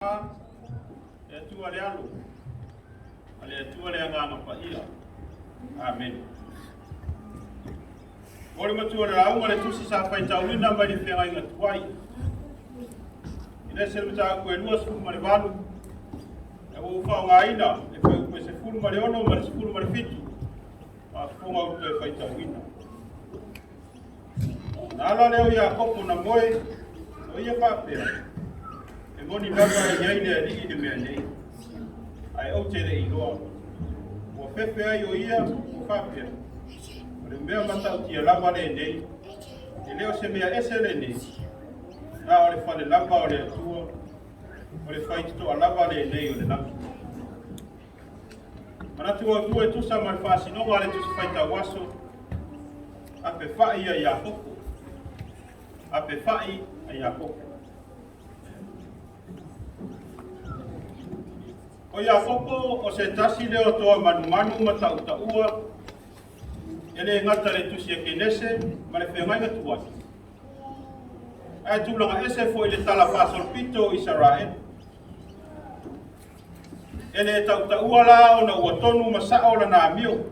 Le Atua le Alo, ma le Atua le Agaga Paia. Amene. O le matua le lauga le tusi sa faitauina mai le feagaiga tuai. I le se mataupu e 28, e ua ou faaaogaina le fuaiupu e 16 ma le 17, faafofoga ou toe faitauina. Na ala lea o Iakopo na moe, o ia faapea, e moni lava e i ai le Alii i le mea nei, ae ou te le i iloa. Ua fefe ai o ia, ua faapea, o le mea matautia lava lenei, e le o se mea ese lenei, na o le fale lava o le Atua, o le faitotoa lava lenei o le lagi. Manatu autu e tusa ma le faasinoga a le Tusi Faitau Aso, ape fa'i a Iakopo. Ape fa'i a Iakopo. O Iakopo o se tasi lea o toa manumanu ma ta'uta'ua e le gata le tusi a Kenese ma le feagaiga tuai. Ae tulaga ese foi le tala faasolopito o Isaraelu. E le tautaua la ona ua tonu ma sa'o lana amio.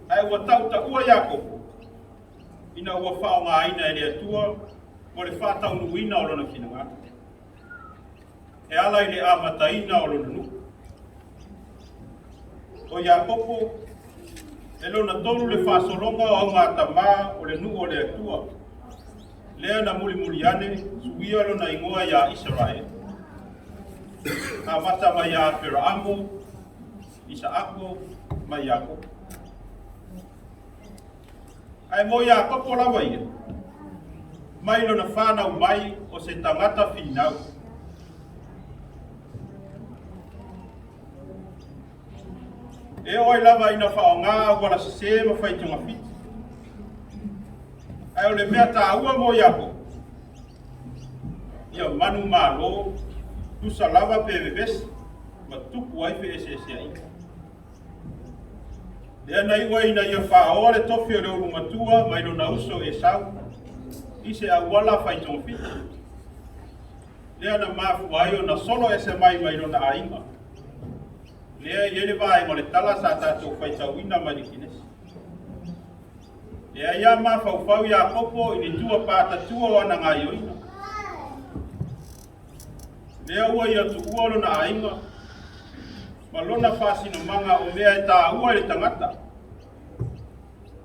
Ae ua tautaua Iakopo ina ua faaaogaina e le Atua mo le faataunuuina o lona finagalo. E ala i le amataina o lona nuu. O Iakopo, e lona tolu le faasologa o augatamā o le nuu o le Atua. Lea na mulimuli ane, suia lona igoa iā Isaraelu. Amata mai ia Aperaamo, Isaako ma Iakopo. Ae mo Iakopo lava ia, mai lona fanau mai o se tagata finau. E oo ai lava ina faaaoga auala sesē ma fai togafiti. Ae o le mea taua mo Iakopo, ia manumalo, tusa lava pe vevesi ma tupu ai feeseeseaiga. Lea na iu ai ina ia faaoa le tofi o le ulu matua mai lona uso Esau i se auala fai togafiti. Lea na mafua ai ona solo ese mai mai lona aiga. Lea e i ai le vaega o le tala sa tatou faitauina mai le Kenesi. Lea ia mafaufau Iakopo i ni tua patatua o ana gaioiga. Lea ua ia tuua lona aiga ma lona faasinomaga o mea e taua i le tagata.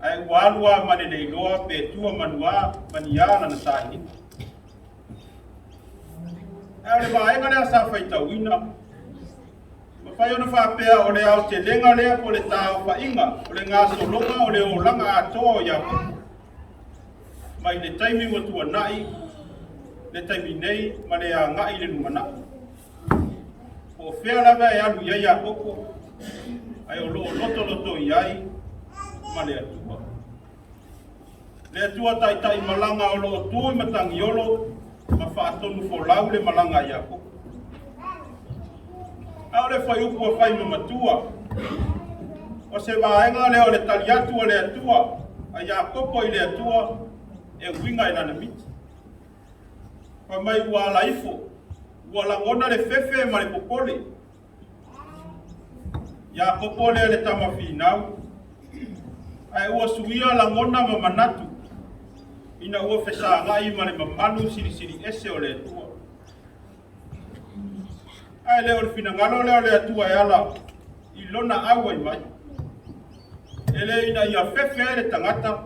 Ae ua alu a ma le leiloa pe tua manuā maniā lana sailiga. Ae o le vaega lea sa faitauina, mafai ona faapea o le aotelega lea po o le taaofaiga o le gasologa o le olaga atoa o Iakopo mai le taimi ua tuanai, le taimi nei ma le agai i le lumanai. Po o fea lava e alu i ai Iakopo, ae o lo o lotoloto i ai ma le Atua. Le Atua taitai malaga o lo o tu i Matagiolo ma faatonu folau le malaga a Iakopo. A o le fuaiupu ua fai ma matua, o se vaega lea o le tali atu a le Atua a Iakopo i le Atua e uiga i lana miti. Fai mai ua ala ifo, ua lagona le fefe ma le popole. Iakopo lea le tama finau, ae ua suia lagona ma manatu ina ua fesagai ma le mamalu silisili ese o le Atua. Ae le o le finagalo lea o le Atua e ala i lona auai mai. E le ina ia fefe ai le tagata,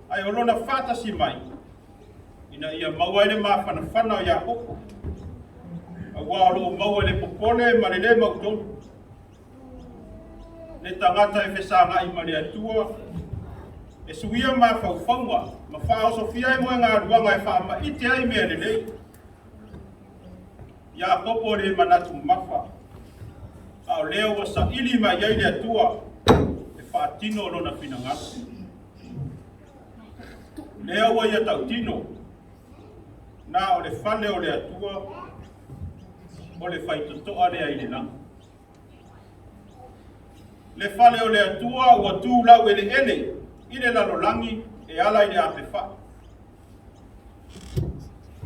ae o lona faatasi mai, ina ia maua ai le mafanafana o Iakopo, aua o lo o maua i le popole ma le lē mautonu. Le tagata e fesagai ma le Atua, e suia mafaufauga ma faaosofia ai moegaluaga e faamaite ai mea lelei. Iakopo le manatu mamafa, a o lea ua saili mai ai le Atua e faatino lona finagalo. Lea ua ia tautino, na o le fale o le Atua, o le faitotoa lea i le lagi. Le fale o le Atua ua tu laueleele i le lalolagi e ala i le ape fa'i.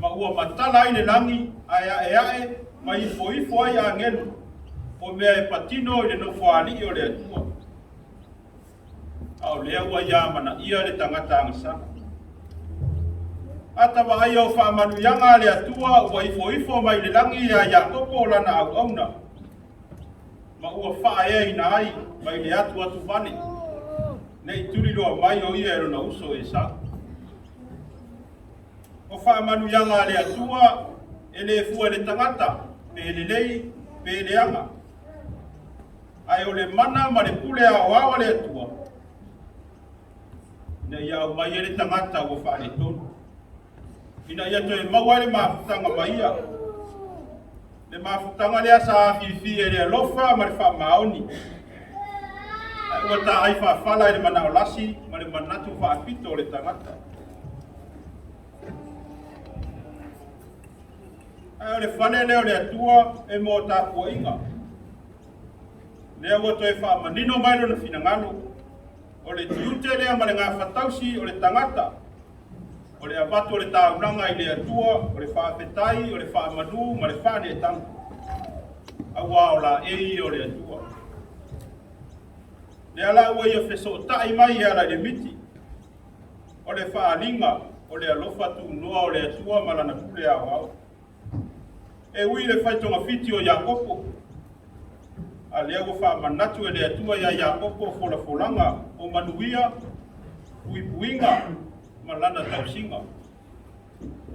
Ma ua matala ai le lagi ae a'ea'e ma ifoifo ai agelu o mea e patino i le nofoalii o le Atua. A o lea ua ia amanaia le tagata agasala. Ata vaaia o faamanuiaga a le Atua ua ifoifo mai le lagi iā Iakopo o lana auauna, ma ua faaeaina ai mai le atuatu vale, ne i tuliloa mai o ia e lona uso Esau. O faamanuiaga a le Atua e le fua i le tagata, pe lelei, pe leaga. Ae o le mana ma le pule aoao a le Atua, ina ia aumai ai le tagata ua faaletonu, ina ia toe maua ai le mafutaga ma ia. Le mafutaga lea sa afifi e le alofa ma le faamaoni, ae ua taai faafala i le manao lasi ma le manatu faapito o le tagata. Ae o le fale lea o le Atua e mo tapuaiga. Lea ua toe faamanino mai lona finagalo, o le tiute lea ma le gafatausi o le tagata, o le avatu o le taulaga i le Atua, o le faafetai, o le faamanu ma le faaneetaga, auā o laei ia o le Atua. Lea la ua ia fesootai mai e ala i le miti, o le faaaliga o le alofa tunoa o le Atua ma lana pule aoao. E ui i le faitogafiti o Iakopo, a lea ua faamanatu e le Atua iā Iakopo folafolaga o manuia, puipuiga ma lana tausiga.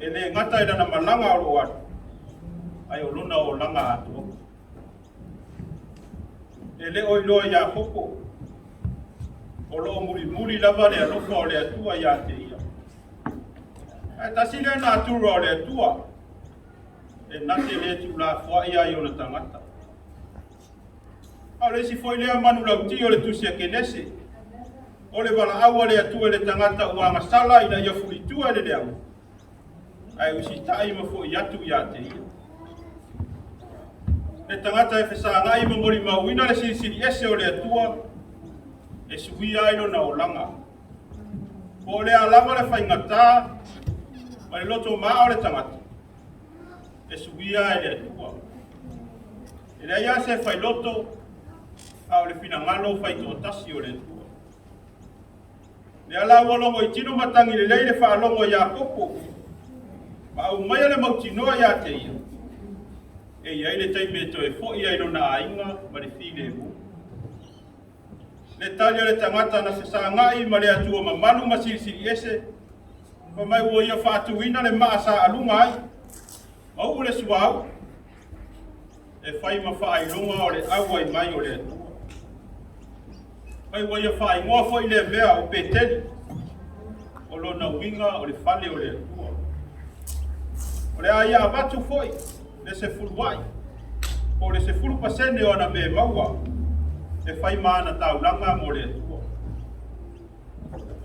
E le gata i lana malaga o loo alu, ae o lona olaga atoa. E le o iloa Iakopo, o loo mulimuli lava le alofa o le Atua ia te ia. Ae tasi lea natura o le Atua, e na te le tuulafoai ai ona tagata. A o le isi foi lea manulauti o le tusi a Kenese, o le valaau a le Atua i le tagata ua agasala ina ia fulitua i le leaga, ae usitai ma fo'i atu ia te ia. Le tagata e fesagai ma molimauina le silisili ese o le Atua, e suia ai lona olaga. Po o le a lava le faigata ma le loto maa o le tagata, e suia e le Atua. E leai lava se failoto, a o le finagalo faitoatasi o le Atua. Lea la ua logoitino matagi lelei le faalogo a Iakopo, ma aumaia le mautinoa ia te ia, e i ai le taimi e toe fo'i ai lona aiga ma le filemu. Le tali a le tagata na fesagai ma le Atua mamalu ma silisili ese, fai mai ua ia faatuina le maa sa aluga ai, ma uu le suauu, e fai ma faailoga o le auai mai o le Atua. Fai ua ia faaigoa foi lea mea o Peteli, o lona uiga o le fale o le Atua. O le a ia avatu foi le sefuluai, po o le 10% o ana mea maua, e fai ma ana taulaga mo le Atua.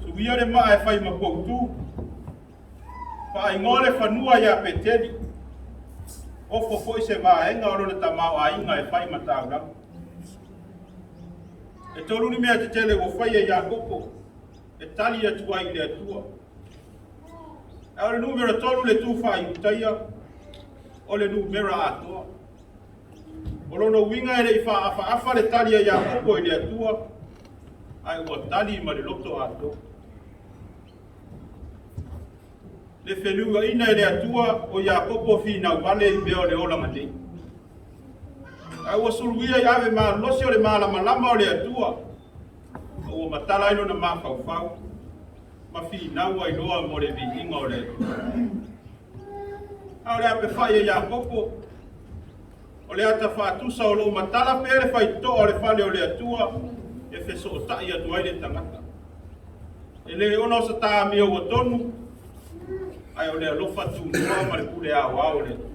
Suia le maa e fai ma poutu, faaigoa le fanua ia Peteli, ofo foi se vaega o lona tamaoaiga e fai ma taulaga. E tolu ni mea tetele ua faia e Iakopo e tali atu ai i le Atua. Ae o le numera 3 le tu faaiutaia, o le numera atoa. O lona uiga e le i faaafaafa le tali a Iakopo i le Atua, ae ua tali ma le loto atoa. Le feluaina e le Atua o Iakopo finau vale i mea o le olaga nei. Ae ua suluia i ave malosi o le malamalama o le Atua, ma ua matala ai lona mafaufau, ma finau ai loa mo le viiga o le Atua. A o le apefai e Iakopo, o le ata faatusa o loo matala pea le faitotoa o le fale o le Atua e fesootai atu ai le tagata. E le ona o sa tāmia ua tonu, ae o le alofa tunoa ma le pule aoao o le Atua.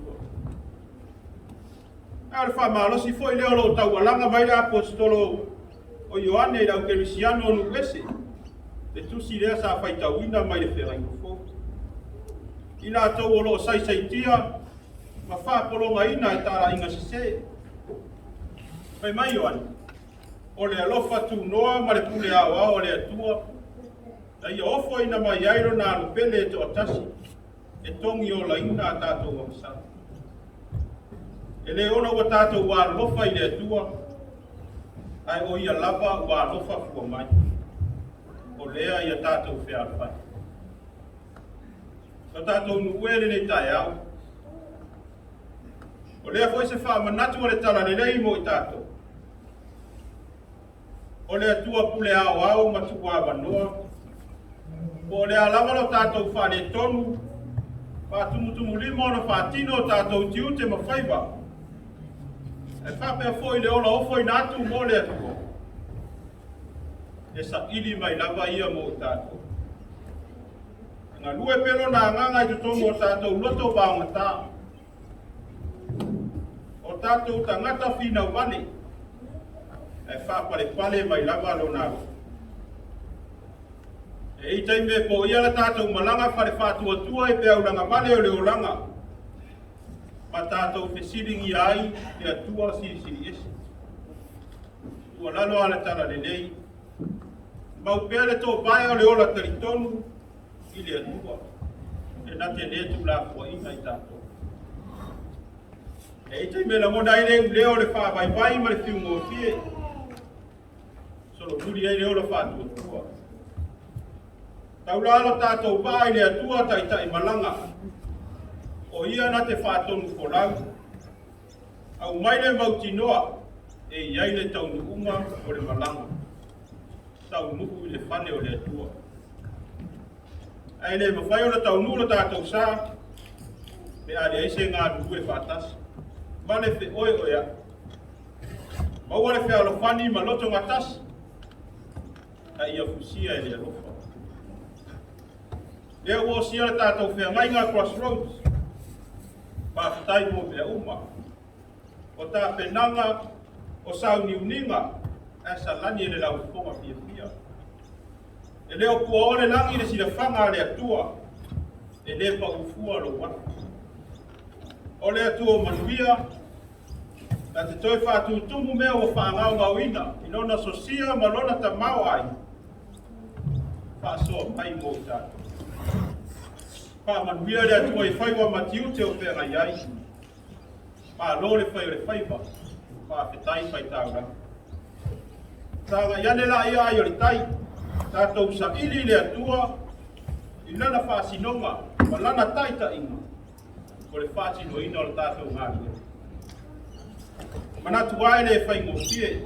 A o le faamalosi foi lea o loo taualaga mai le aposetolo o Ioane i le aukerisiano o Nuuese, le tusi lea sa faitauina mai le feagaiga fou. I latou o loo saisaitia ma faapologaina e talaiga sese. Fai mai Ioane, o le alofa tunoa ma le pule aoao o le Atua, na ia ofoina mai ai lona alopele e toatasi, E togiolaina a tatou agasala. E lē ona ua tatou alofa i le Atua, ae o ia lava ua alofa fua mai. O lea ia tatou fealofani. O tatou nuu e lenei taeao. O lea foi se faamanatu o le tala lelei mo i tatou. O le Atua pule ao ao ma tuu avanoa. Po o le a lava lo tatou faaletonu, faatumutumulima ona faatino o tatou tiute ma faiva. E faapea foi le ola ofoina atu mo le Atua. E saili mai lava ia mo i tatou. E galue pea lona agaga i totonu o tatou loto vaogata. O tatou tagata finau vale. E faapalepale mai lava lona alofa. E i taimi e po ia la tatou malaga fale faatuatua i peaulaga vale o le olaga. Ma tatou fesiligia ai le Atua silisili ese. Ua lalo a le tala lelei. Mau pea le tōvae o le ola talitonu i le Atua. E na te le tuulafoaiina i tatou. E i taimi e lagona ai le uleo o le faavaivai ma le fiugofie. Solomuli ai le ola faatuatua. Taula lo tatou vaa i le Atua taitai malaga. O ia na te faatonu folau. Aumai le mautinoa e i ai le taunuuga o le malaga. Taunuu i le fale o le Atua. Ae le mafai ona taunuu le tatou sa, pe a leai se galulue faatasi. Ma le feoeoeai. Maua le fealofani ma loto gatasi, a ia fusia e le alofa. Lea ua osia le tatou feagaiga Crossroads. Faafetai mo mea uma. O tapenaga, o sauniuniga, ae salani e le laufofoga fiafia. E le o pua o le lagi le silafaga a le Atua, e le paufua lou afu. O le Atua o manuia, na te toe faatutumu mea ua faagaogaoina i lona sosia ma lona tamao ai, faasoa mai mo i tatou. Faamanuia le Atua i faiva ma tiute o feagai ai. Malo le fai o le faiva, faafetai faitaulaga. Sagai ane la ia ai o le tai, tatou saili le Atua i lana faasinoga ma lana taitaiga o le faatinoina o le tatou galuega. Manatu ai le faigofie.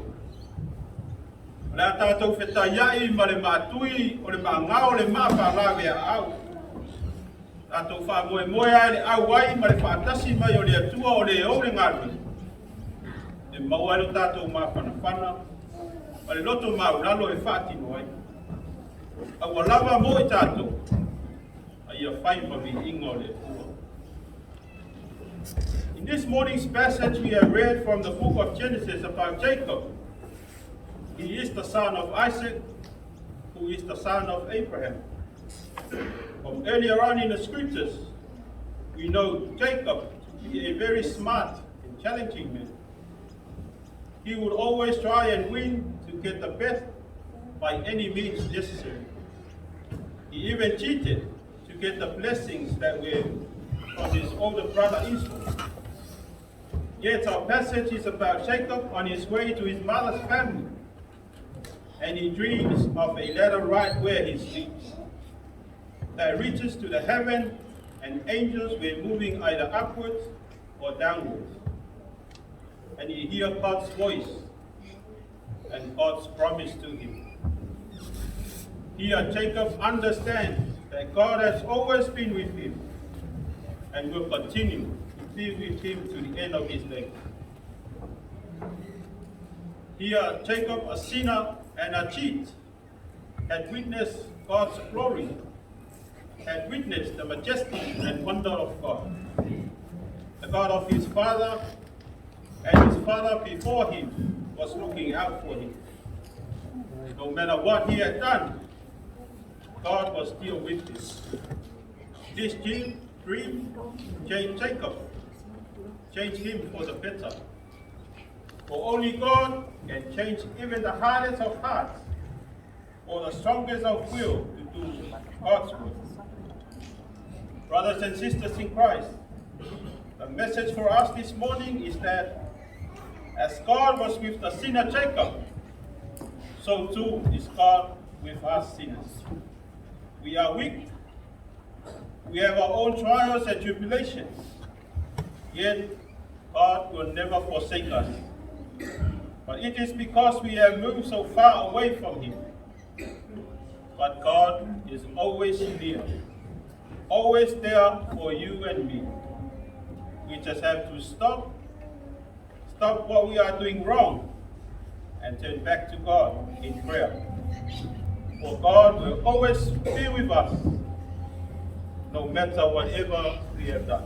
O le a tatou fetaiai ma le matui o le magao le mafalave a au. Tatou faamoemoe ai le au ai ma le faatasi mai o le Atua o le ou le galuega. E maua ai lo tatou mafanafana ma le loto maulalo e faatino ai. Aua lava mo i tatou, a ia fai ma viiga o le Atua. In this morning's passage, we have read from the book of Genesis about Jacob. He is the son of Isaac, who is the son of Abraham. From earlier on in the scriptures, we know Jacob to be a very smart and challenging man. He would always try and win to get the best by any means necessary. He even cheated to get the blessings that were from his older brother Esau. Yet our passage is about Jacob on his way to his mother's family, and he dreams of a ladder right where he sleeps that reaches to the heaven, and angels were moving either upwards or downwards. And he hears God's voice and God's promise to him. Here, Jacob understands that God has always been with him and will continue to be with him to the end of his days. Here, Jacob, a sinner and a cheat, had witnessed God's glory, had witnessed the majesty and wonder of God, the God of his father, and his father before him was looking out for him. No matter what he had done, God was still with him. This dream changed Jacob, changed him for the better. For only God can change even the hardest of hearts or the strongest of will to do God's will. Brothers and sisters in Christ, the message for us this morning is that as God was with the sinner Jacob, so too is God with us sinners. We are weak. We have our own trials and tribulations. Yet God will never forsake us. But it is because we have moved so far away from Him. But God is always near, always there for you and me. We just have to stop, stop what we are doing wrong, and turn back to God in prayer. For God will always be with us, no matter whatever we have done.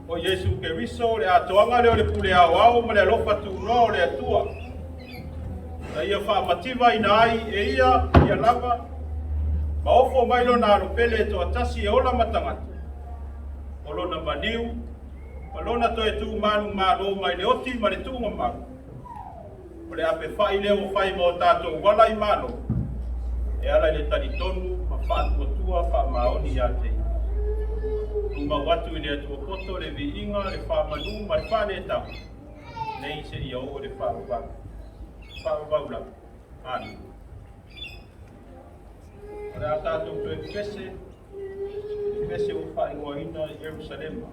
O Iesu Keriso le atoaga lea o le pule aoao ma le alofa tuuloa o le Atua. Na ia faamativaina ai e ia ia lava, ma ofo mai lona alo pele e toatasi e ola ma tagata. O lona maliu, ma lona toe tu manumalo mai le oti ma le tuugamau. O le ape fai lea ua fai ma o tatou uala i Malo, e ala i le talitonu ma faatuatua faamaoni ia te ia. Tumau atu i le Atua poto le viiga, le faamanu ma le faaletaga, nei seia oo i le faavavau. Faavavau lava. Amene. O le a tatou toe pese, le pese ua faaigoaina Ierusalema.